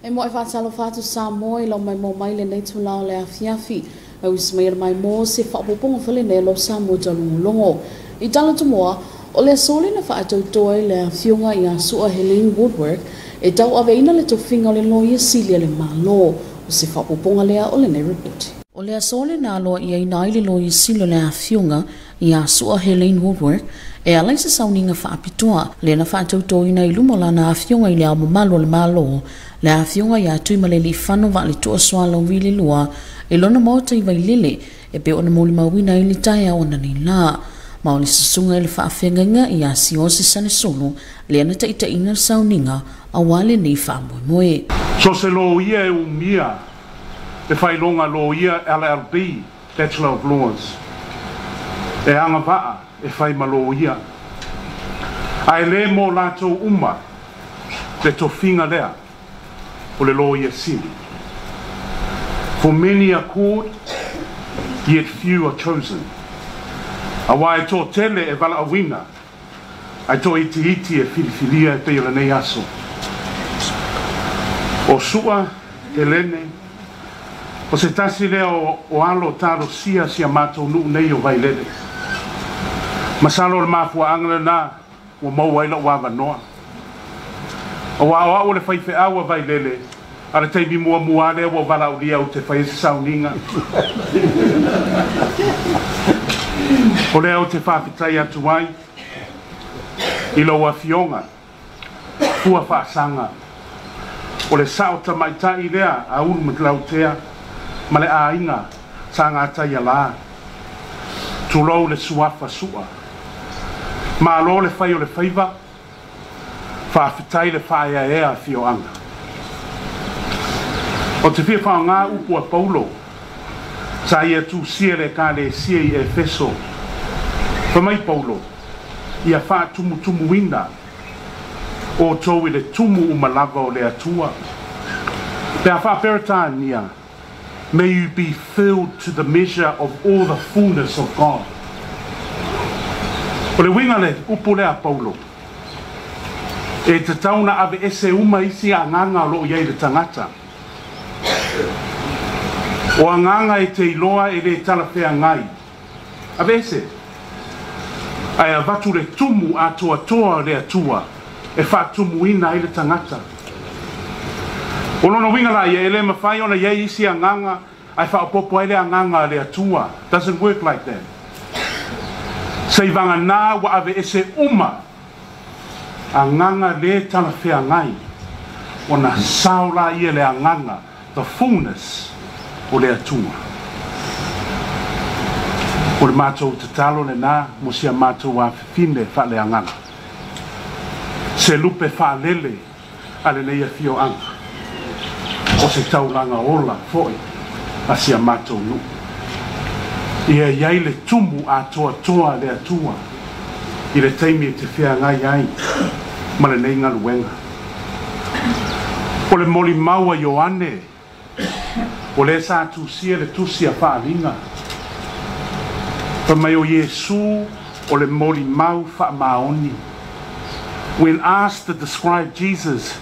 E mo e faatalofa atu Samoa i lau maimoa mai lenei itulā o le afiafi. E usi mai e le maimoa se faaopoopoga faale-nelo Samoa taulogologo. I tala tomoa, o le aso lea na faatautoa ai le afioga ia Su'a Helene Woodwork e tauaveina le tofiga o le Loia Sili a le Malo. O se faaopoopoga lea o lenei ripoti. O le aso lea na aloaiaina ai le Loia Sili o le afioga ia Su'a Helene Woodwork e ala i se sauniga faapitoa lea na faatautoina i luma o lana afioga i le Ao Mamalu o le Malo, le afioga ia Tuimalealiifano Vaaletoa Sualauvi II, i lona maota i Vailele e pei ona molimauina ai le taeao ananei lā. Ma o le susuga i le faafeagaiga ia Siose Salesolo lea na taitaiina le sauniga auā lenei faamoemoe. So se loia e umia le faailoga loia LLB, Bachelor of Laws, e agavaa e fai ma loia. Ae le mo latou uma le tofiga lea o le Loia Sili. For many are called, yet few are chosen. Auā e toatele e valaauina, ae toaitiiti e filifilia e pei o lenei aso. O Su'a Helene, o se tasi lea o alo talosia si a matou nuu nei o Vailele. Masalo o le mafuaaga lenā ua maua ai lou avanoa. Auā o au o le faifeau a Vailele, a o le taimi muamua lea ua valaaulia ou te faia se sauniga. O lea ou te faafetai atu ai i lau afioga Fua Faasaga, o le sao tamaitai lea a Ulumalautea ma le aiga Sa Gataiala. Tulou le suafa Su'a. Malo le fai o le faiva, faafetai le faaeaea afioaga. Ou te fia faaaoga upu a Paulo sa ia tusia i le Ekalesia i Efeso. Fai mai Paulo, Ia faatumutumuina outou i le tumu uma lava o le Atua. Pe a faa-Peretania, May you be filled to the measure of all the fullness of God. O le uiga le upu lea a Paulo, e tatau ona aveese uma isi agaga o lo o i ai i le tagata. O agaga e te iloa e le talafeagai, aveese, ae avatu le tumu atoatoa o le Atua e faatumuina ai le tagata. O lona uiga la ia, e le mafai ona i ai isi agaga ae faaopoopo ai le agaga a le Atua. Doesn't work like that. Seivagana ua aveese uma agaga le talafeagai, ona sao laia le agaga, the fullness, o le Atua. O le matou tatalo lena mo si a matou afifine faaleagaga. Se lupe faalele a lenei afioaga, o se taulaga ola foi a si a matou nuu. Ia i ai le tumu atoatoa a le Atua i le taimi e te feagai ai ma lenei galuega. O le molimau a Ioane, o lea sa tusia le tusi a Faaaliga, fai mai o Iesu o le molimau faamaoni. When asked to describe Jesus,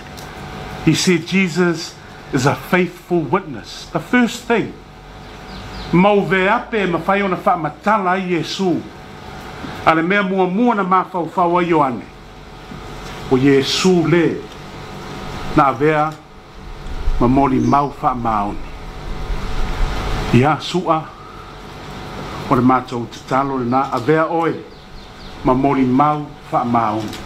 he said Jesus is a faithful witness. The first thing, mau veape e mafai ona faamatala ai Iesu, a le mea muamua na mafaufau ai Ioane, o Iesu le na avea ma molimau faamaoni. Ia, Su'a, o le matou tatalo lena, avea oe ma molimau faamaoni.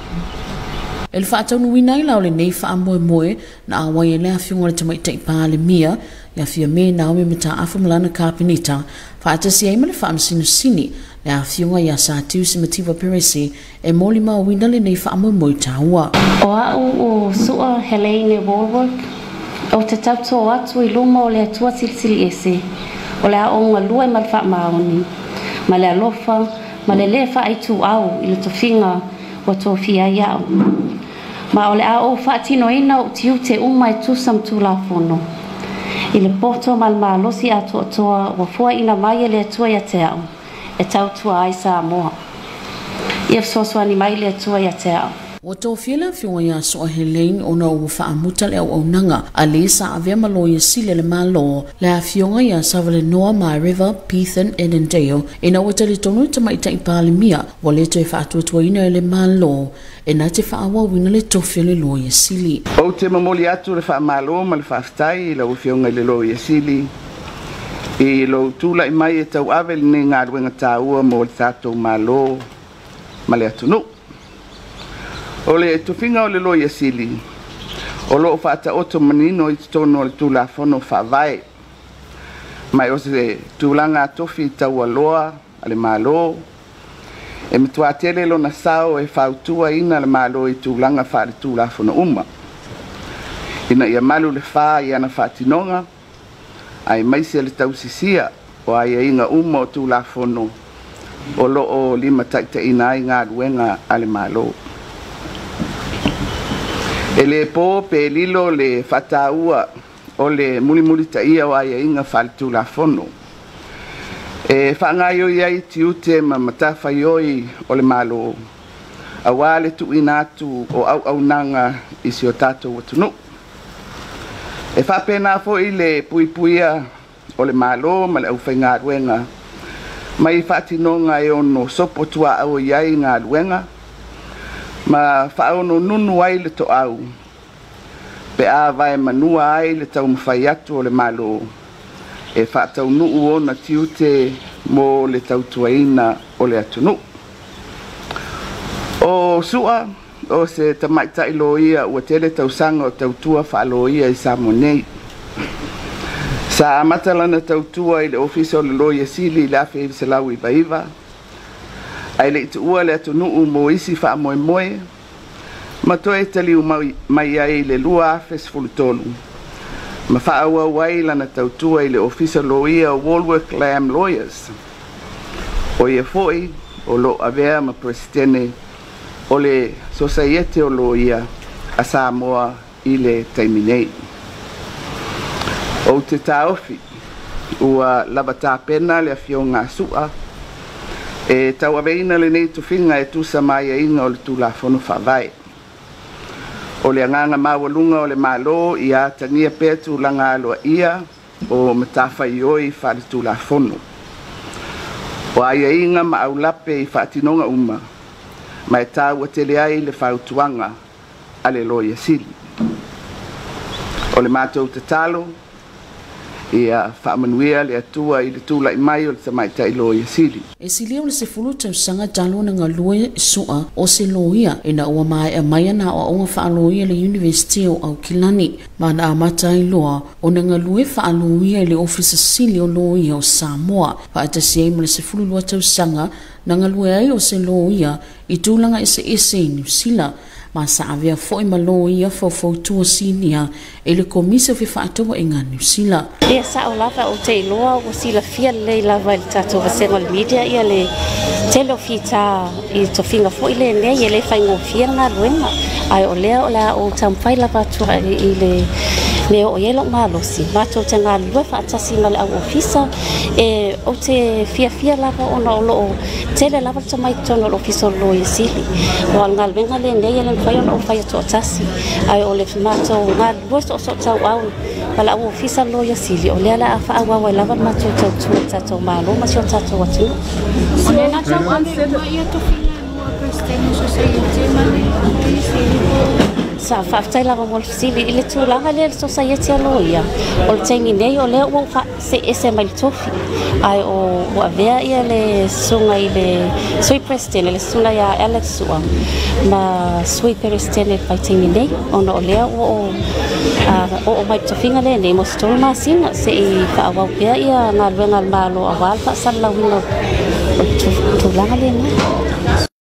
E le faataunuuina ai la o lenei faamoemoe na auai ai le afioga i le Tamaitai Palemia ia Fiame Naomi Mataafa ma lana Kapeneta faatasi ai ma le Faamasinosini le afioga ia Sir Tiusi Mativa Perese e molimauina lenei faamoemoe taua. O au o Su'a Helaine Wallwork, ou te tautua atu i luma o le Atua Silisili Ese, o le a ou galue ma le faamaoni, ma le alofa, ma le lē faaituau i le tofiga ua tofia ai au. Ma o le a ou faatinoina ou tiute uma e tusa ma Tulafono, i le poto ma le malosi atoatoa ua foaiina mai e le Atua ia te au, e tautua ai Samoa. Ia fesoasoani mai le Atua ia te au. Ua tofia le afioga ia Su'a Helene ona ua faamuta le auaunaga a le sa avea ma Loia Sili a le Malo, le afioga ia Savalenoa Mareva Pethan Edendale, ina ua talitonu le Tamaitai Palemia ua le toe faatuatuaina e le Malo e na te faaauauina le tofi o le Loia Sili. Ou te momoli atu le faamalo ma le faafetai i lau Afioga i le Loia Sili i lou tulai mai e tauave lenei galuega taua mo le tatou Malo ma le atunuu. O le tofiga o le Loia Sili o loo faataoto manino i totonu o le Tulafono Faavae, ma o se tulaga tofi taualoa a le Malo e matua tele lona sao e fautuaina le Malo i tulaga faaletulafono uma, ina ia malu le fa i ana faatinoga aemaise le tausisia o aiaiga uma o Tulafono o loo limataitaiina ai galuega a le Malo. E le po pe lilo le faataua o le mulimulitaia o aiaiga faaletulafono e faagaioi ai tiute ma matafaioi o le Malo auā le tuuina atu o auaunaga i si o tatou atunuu. E faapena foi le puipuia o le Malo ma le aufaigaluega mai faatinoga e ono sopo tuaau i ai galuega ma faaononunu ai le toau pe a vae manua ai le taumafai atu o le Malo e faataunuu ona tiute mo le tautuaina o le atunuu. O Su'a o se tamaitai loia ua tele tausaga o tautua faaloia i Samoa nei. Sa amata lana tautua i le Ofisa o le Loia Sili i le 1999, ae le i tuua le atunuu mo isi faamoemoe ma toe taliu mai ai i le 2013 ma faaauau ai lana tautua i le Ofisa Loia o Wallwork Lamb Lawyers. O ia foi o loo avea ma Peresetene o le Sosaiete o Loia a Samoa i le taimi nei. Ou te taofi ua lava tapena le afioga a Su'a e tauaveina lenei tofiga e tusa ma aiaiga o le Tulafono Faavae. O le agaga maualuga o le Malo ia atagia pea tulaga aloaia o matafaioi faaletulafono o aiaiga ma aulape i faatinoga uma, ma e taua tele ai le fautuaga a le Loia Sili. O le matou tatalo ia faamanuia le Atua i le tulai mai o le tamaitai Loia Sili. E silia o le 10 tausaga talu ona galue Su'a o se loia ina ua maea mai ana aoaoga faaloia le University o Aukilani, ma na amata ai loa ona galue faaloia i le Ofisa Sili o Loia o Samoa, faatasi ai ma le 12 tausaga na galue ai o se loia i tulaga eseese i Niu Sila, ma sa avea foi ma loia faufautua sinia e le Komisi o Fefaatauaiga a Niu Sila. Ia sao lava, ou te iloa ua silafia lelei lava i le tatou vasega o le media ia le tele o fita i tofiga foi lenei, e le faigofie le galuega, ae o lea o le a ou taumafai lava atu i le mea o i ai lou malosi. Matou te galulue faatasi ma le au ofisa, e ou te fiafia lava ona o loo tele lava le tomai totonu o le Ofisa o le Loia Sili. O le galuega lenei e le mafai ona ou faia toatasi, ae o le matou galulue soosoo tauau ma le au ofisa Loia Sili, o lea le a faaauau ai lava le matou tautua i le tatou Malo ma si o tatou atunuu. O lea na tauave uma ia tofiga e lua, Peresetene Sosaiete ma le Loia Sili? Sa faafetai lava mo le fesili. I le tulaga lea le Sosaiete a Loia, o le taimi nei o lea ua seese mai le tofi, ae o ua avea ia le susuga i le Sui President, le susuga ia Alex Sua, ma Sui Peresetene le vaitaimi nei, ona o lea ua o oo mai tofiga lenei mo se 3 masina se'i faaauau pea ia galuega a le Malo auā le faasalalauina o le tulaga lenei.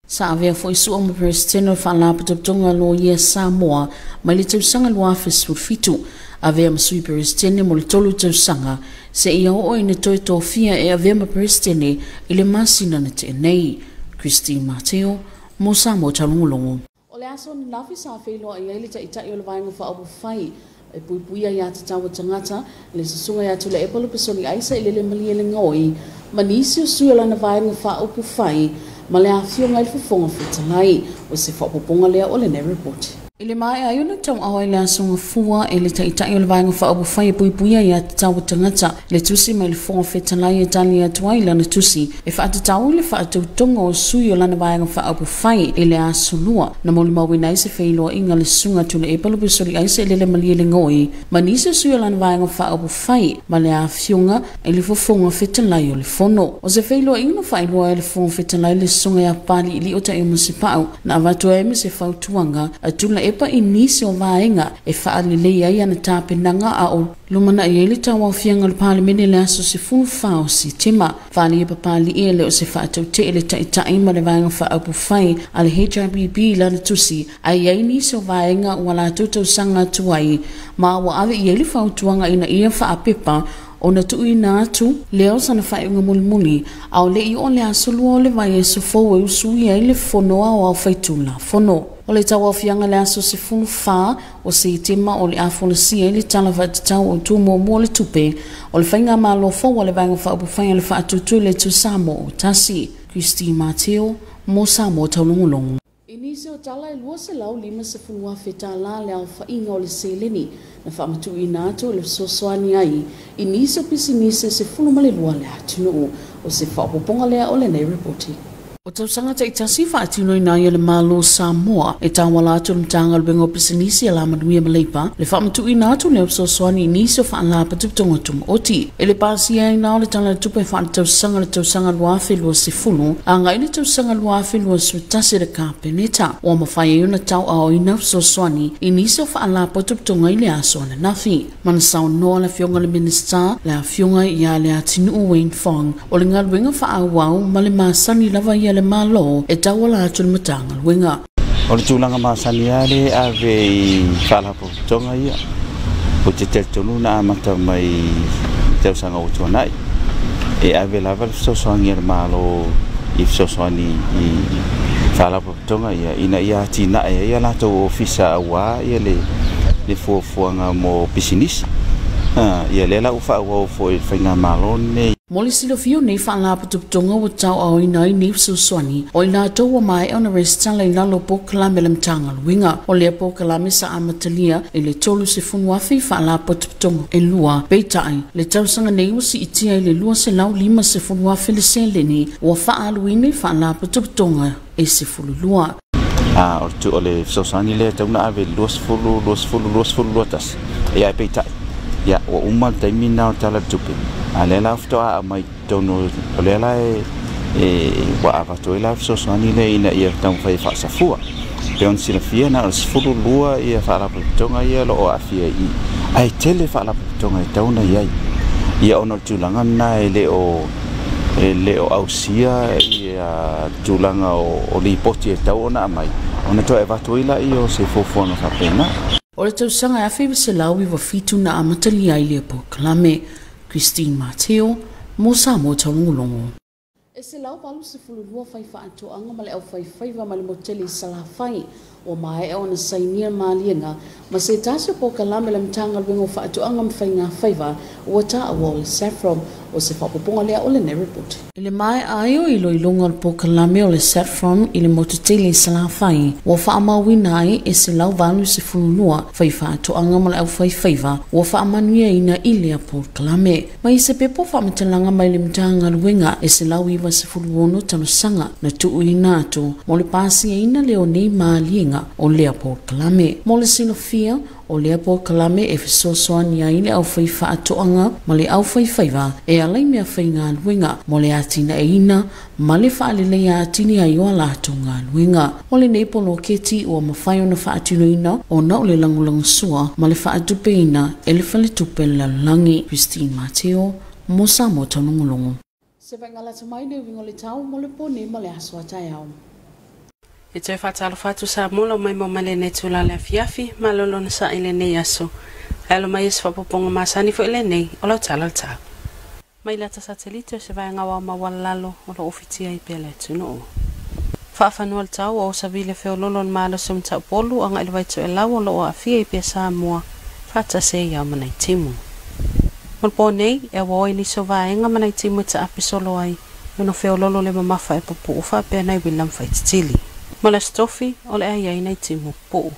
Sa avea foi Su'a ma Peresetene o le Faalapotopotoga Loia Samoa mai le tausaga 2017, avea ma Sui Peresetene mo le 3 tausaga seia oo ina toe tofia e avea ma Peresetene i le masina na tea nei. Christine Mateo mo Samoa Taulogologo. O le aso ananafi sa feiloai ai le Taitai o le Vaega Faaupufai e Puipuia Aiā Tatau a Tagata, le susuga ia Tuilaepa Lupesoli Aisa i Lele Malielegaoi, ma nisi o sui o lana Vaega Faaupufai Ma le afioga i le Fofoga Fetalai. O se faaopoopoga lea o lenei ripoti. I le maea ai ona tauao i le aso Gafua e le Taitai o le Vaega Faaupufai e Puipuia Aiā Tatau a Tagata le tusi mai le Fofoga Fetalai e tali atu ai lana tusi e faatatau i le faatautoga o sui o lana Vaega Faaupufai i le aso Lua, na molimauina ai se feiloaiga le Susuga Tuilaepa Lupesoliai Sailele Malielegaoi ma nisi o sui o lana Vaega Faaupufai ma le afioga i le Fofoga Fetalai o le Fono. O se feiloaiga na faailoa ai le Fofoga Fetalai le Susuga ia Papaliilio Taeomasepau, na avatu ai ma se fautuaga a Tuilaepa i nisi o vaega e faalelei ai ana tapenaga a o lumanai ai le tauaofiaga o le Palemene le aso 14 o Setema. Faaalia Papalii e le o se faatautee le Taitai ma le Vaega Faaupufai a le HRPP lana tusi, ae i ai nisi o vaega ua latou tausaga atu ai ma ua ave i ai le fautuaga ina ia faapepa ona tuuina atu lea o sana faaiuga mulimuli, a o le i oo le aso Lua o le vaiaso fou e usuia ai le Fono Aoao Faitulafono. O le tauaofiaga le aso 14 o Setema o le a folasia ai le Tala Faatatau Autu Muamua o le Tupe o le Faigamalo fou a le Vaega Faaupufai a le Faatutu i le Itu Samoa o Tasi. Christine Mateo, mo Samoa Taulogologo. I nisi o tala e $250,000 tālā le aofaiga o le seleni na faamatuuina atu e le fesoasoani ai i nisi o pisinisi e 12 le atunuu. O se faaopoopoga lea o lenei ripoti. O tausaga taitasi faatinoina ai e le Malo Samoa e tauala atu le Matagaluega o Pisinisi Alamanuia ma Leipa le faamatuuina atu lea o fesoasoani i nisi o faalapotopotoga tumaoti. I le pasiaina o le Tala o le Tupe faaletausaga le tausaga 2020 agai le tausaga 2021 le Kapeneta, ua mafai ai ona tauaaoina fesoasoani i nisi o faalapotopotoga i le aso ananafi. Ma na saunoa le afioga le Minisita, le afioga ia Leatinuu Wayne Fong, o le galuega faaauau ma le masani lava ia le Malo e tauala atu le Matagaluega. O le tulaga masani lava lea e ave i faalapotopotoga ia, ou te talitonu na amata mai i tausaga ua tuanai, e ave lava le fesoasoani a le Malo i fesoasoani i faalapotopotoga ia, ina ia atinae ai a latou ofisa auā ia le fuafuaga mo pisinisi. Ia lea la ua faaauau foi i le faigamalo lenei. Mo le silafia o nei faalapotopotoga ua tauaaoina ai nei fesoasoani o i latou ua maea ona resitala i lalo o polokalame a le Matagaluega. O lea polokalame sa amatalia i le 30,000 faalapotopotoga e lua, peitai le tausaga nei ua siitia i le 250,000 le seleni ua faaaluina i faalapotopotoga e 12. O le fesoasoani lea e tatau ona ave i le 20, 20, 20, 21. Ia ae peitai, ia ua uma le taimi lena o le Tala o le Tupe, a lea la faatoa aumai totonu o lea la e ua avatu ai la fesoasoani lea ina ia taumafai e faasafua. Pei ona silafia na o le 12 ia faalapotopotoga ia o lo o aafia i i, ae tele faalapotopotoga e tatau ona i ai. Ia ona o le tulaga lena e le o ausia ia tulaga o lipoti e tatau ona aumai, ona toe avatu ai laia o se fuafuaga faapena. O le tausaga e 1997 na amatalia ai lea polokalame. Christine Mateo, mo Samoa Taulogologo. E 182 faifaatoaga ma le aufaifaiva ma le motele i Salafai ua maea ona sainia maliega ma se tasi o polokalame le Matagaluega o Faatoaga ma Faigafaiva ua taua o le SAFPROM. O se faaopoopoga lea o lenei ripoti. I le maea ai o iloiloga o le polokalame o le SAFPROM i le motutele i Salafai, ua faamauina ai e 182 faifaatoaga ma le aufaifaiva ua faamanuiaina i lea polokalame. Mai se pepa faamatalaga mai le Matagaluega, e 196 talosaga na tuuina atu mo le pasiaina lea o nei maliega o lea polokalame. Mo le silafia, o lea polokalame e fesoasoani ai le aufaifaatoaga ma le aufaifaiva e ala i mea faigaluega mo le atinaeina ma le faaleleia atili ai o a latou galuega. O lenei poloketi ua mafai ona faatinoina ona o le lagolagosua ma le faatupeina e le Faletupe le Lalolagi. Christine Mateo, mo Samoa Taulogologo. Se vaigalata mai le uiga o le tau mo le pone ma le aso a taeao. E toe faatalofa atu Samoa lau mai mo mai lenei itulā le afiafi, malolo na sa'i lenei aso. Ae alo mai e se faaopoopoga masani foi lenei o lau tala o le tau. Mai le ata satelite o se vaega aoao maualalalo o loo ofitia ai pea le atunuu. Faafanua le tau ua osa vili feololo le malosi o Mataupolu agai le Vaitoelau o loo aafia ai pea Samoa faatasi ai ao ma nai timu. Mo le po nei, e auao ai nisi o vaega ma nai timu e taape solo ai. Ona feololo le mamafa e pupu'u faapea nai uila ma faititili. Ma le aso o le ai ai nai timu pu'u.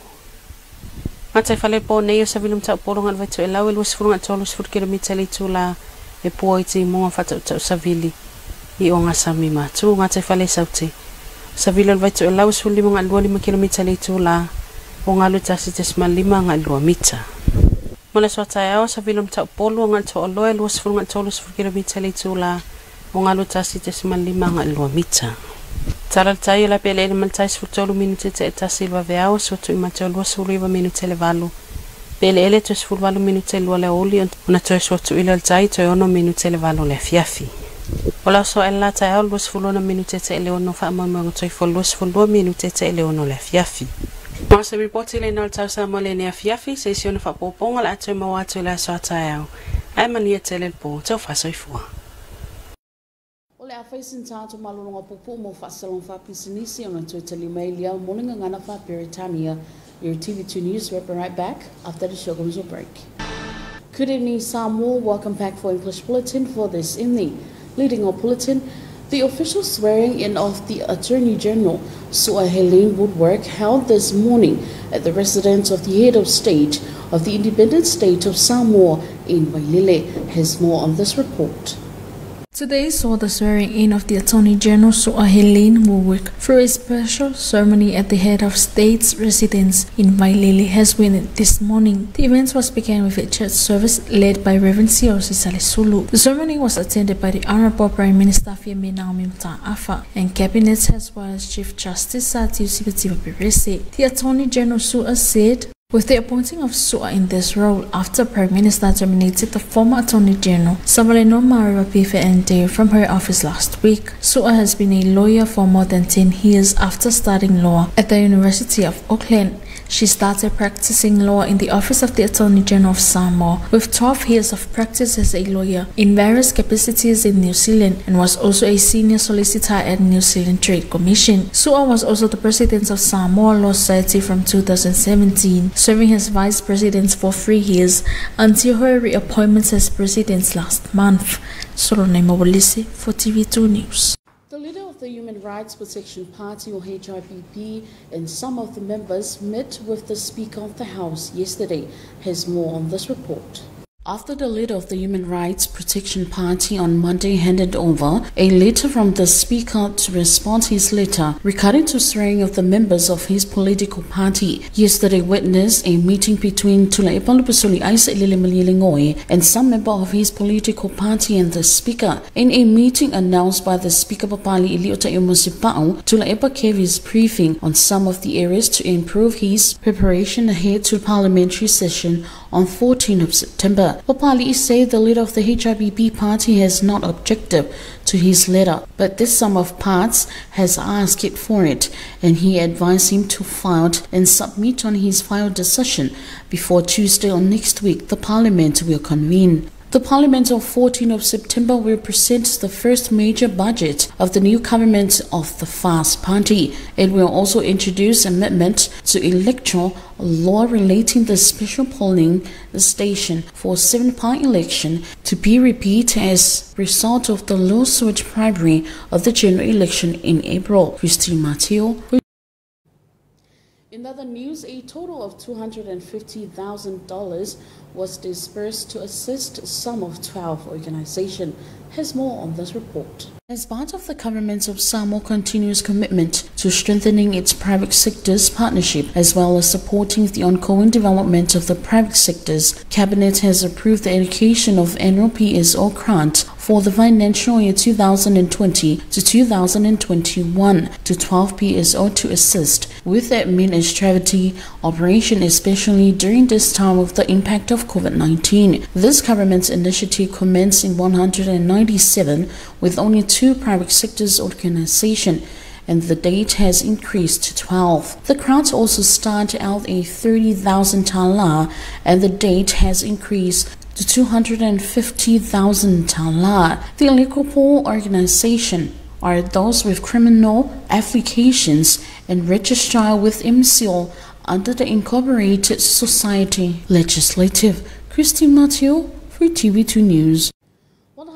Gataifale po nei o savili mata'upolu agai le Vaitoelau e 20 30 kilomita le itulā e pua i timuga faata'uta'u savili i ogasami matu. Gataifale i Saute savili o le Vaitoelau e 15 agai 25 kilomita le itulā o galu e 1.5 agai 2 mita. Ma le aso a taeao savili o Mataupolu agai le To'aloa e 20 agai 30 kilomita le itulā o galu e 1.5 agai 2 mita. Tala le tai o la pele ma le tai 13 minute te 1 le vaveao suatu i mate o 29 minute le 8. Pele ele toe 18 minute 2 le aoauli ona toe suatu i le tai toe 6 minute le 8 le afiafi. O la so ela taeao 26 minute te le 6 faamoemoega toe fo 22 minute te le 6 le afiafi. Ma se ripoti le no tau sa mo le ne afiafi se isi ona faapopoga le atu e maua atu i le aso a taeao. Ae manuia tele le po, tau faasoifua. O le a fai tatou malologa puupuu mo faasalon faapisinisi ona toe tali mai lia mo le gagana faaperetania. Your TV2 News will be right back after the short commercial break. Good evening, Samoa. Welcome back for English Bulletin for this evening. Leading our bulletin, the official swearing in of the Attorney General, Su'a Helene Woodwork, held this morning at the residence of the head of state of the independent state of Samoa in Vailele, has more on this report. Today saw the swearing in of the Attorney General Su'a Helene Woodwork through a special ceremony at the head of state's residence in Vailele has been this morning. The event was began with a church service led by Reverend Siaosi Salesulu. The ceremony was attended by the Honorable Prime Minister Fiame Naomi Mata'afa and Cabinet as well as Chief Justice Satiu Sivativa Perese. The Attorney General Su'a said, with the appointing of Su'a in this role after Prime Minister terminated the former Attorney General Savaleno Mariva Pife from her office last week. Su'a has been a lawyer for more than 10 years after studying law at the University of Auckland. She started practicing law in the office of the Attorney General of Samoa with 12 years of practice as a lawyer in various capacities in New Zealand and was also a senior solicitor at New Zealand Trade Commission. Su'a was also the president of Samoa Law Society from 2017, serving as vice president for 3 years until her reappointment as president last month. Solone Mobolisi for TV2 News. The leader of the Human Rights Protection Party, or HRPP, and some of the members met with the Speaker of the House yesterday. Has more on this report. After the leader of the Human Rights Protection Party on Monday handed over a letter from the Speaker to respond to his letter regarding to swearing of the members of his political party, yesterday witnessed a meeting between Tuilaepa Lupesoli Sailele Malielegaoi and some member of his political party and the Speaker. In a meeting announced by the Speaker Papali'i Leota Sipa'u, Tuilaepa gave his briefing on some of the areas to improve his preparation ahead to parliamentary session on 14 of September. Papali'i said the leader of the HRPP party has not objected to his letter, but this sum of parts has asked it for it, and he advised him to file and submit on his final decision before Tuesday or next week the parliament will convene. The Parliament of 14 of September will present the first major budget of the new government of the FAST Party. It will also introduce amendment to electoral law relating the special polling station for 7-part election to be repeated as result of the lawsuit primary of the general election in April. Christine Mateo. In other news, a total of $250,000 was disbursed to assist some of 12 organizations. Has more on this report. As part of the government of Samoa continuous commitment to strengthening its private sector's partnership as well as supporting the ongoing development of the private sectors, Cabinet has approved the allocation of annual PSO grant for the financial year 2020 to 2021 to 12 PSO to assist with administrative operation, especially during this time of the impact of COVID-19. This government's initiative commenced in 197 with only 2 private sectors organization, and the date has increased to 12. The grant also started out a 30,000 tala, and the date has increased to 250,000 tala. The eligible organization are those with criminal applications and register with MCO under the Incorporated Society Legislative. Christine Mateo for TV2 News.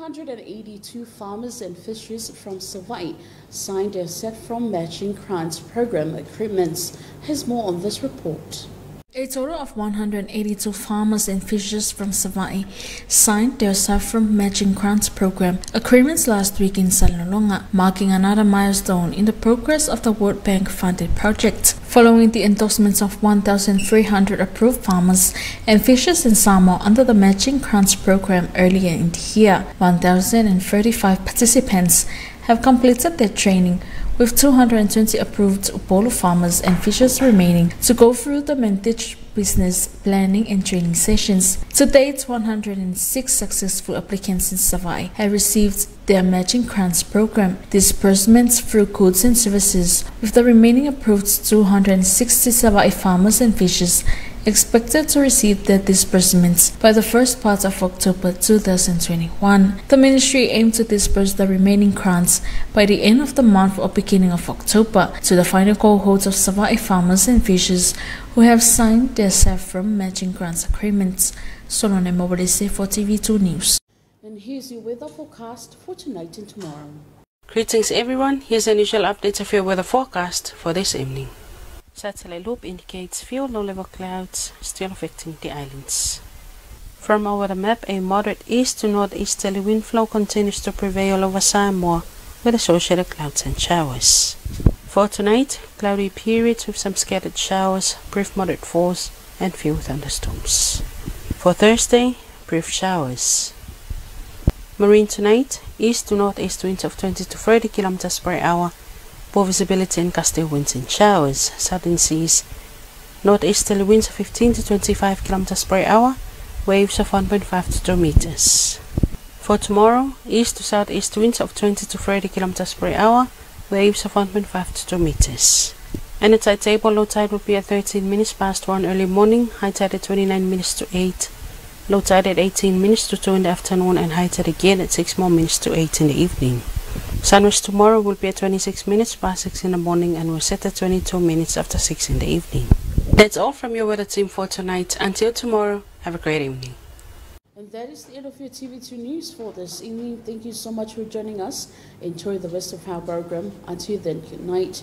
182 farmers and fishers from Savaii signed a SAFPROM matching grants program agreements. Has more on this report. A total of 182 farmers and fishers from Savaii signed their SAFPROM matching grants program agreements last week in Salelologa, marking another milestone in the progress of the World Bank-funded project. Following the endorsements of 1,300 approved farmers and fishers in Samoa under the matching grants program earlier in the year, 1,035 participants have completed their training, with 220 approved Upolu farmers and fishers remaining to go through the managed business planning and training sessions. To date, 106 successful applicants in Savaii have received their matching grants program disbursements through goods and services, with the remaining approved 260 Savaii farmers and fishers expected to receive their disbursements by the first part of October 2021. The ministry aimed to disburse the remaining grants by the end of the month or beginning of October to the final cohort of Savaii farmers and fishers who have signed their SAFPROM matching grants agreements. Solone Mobilise for TV2 News. And here's your weather forecast for tonight and tomorrow. Greetings everyone, here's an initial update of your weather forecast for this evening. Satellite loop indicates few low-level clouds still affecting the islands. From our weather map, a moderate east to northeasterly wind flow continues to prevail over Samoa with associated clouds and showers. For tonight, cloudy periods with some scattered showers, brief moderate force, and few thunderstorms. For Thursday, brief showers. Marine tonight, east to northeast winds of 20 to 30 kilometers per hour, poor visibility and gusty winds and showers. Southern seas, northeasterly winds of 15 to 25 kilometers per hour, waves of 1.5 to 2 meters. For tomorrow, east to southeast winds of 20 to 30 kilometers per hour, waves of 1.5 to 2 meters. And the tide table, low tide will be at 13 minutes past 1 early morning, high tide at 29 minutes to 8, low tide at 18 minutes to 2 in the afternoon, and high tide again at 6 more minutes to 8 in the evening. Sunrise tomorrow will be at 26 minutes past 6 in the morning and will set at 22 minutes after 6 in the evening. That's all from your weather team for tonight. Until tomorrow, have a great evening. And that is the end of your TV2 News for this evening. Thank you so much for joining us. Enjoy the rest of our program. Until then, good night.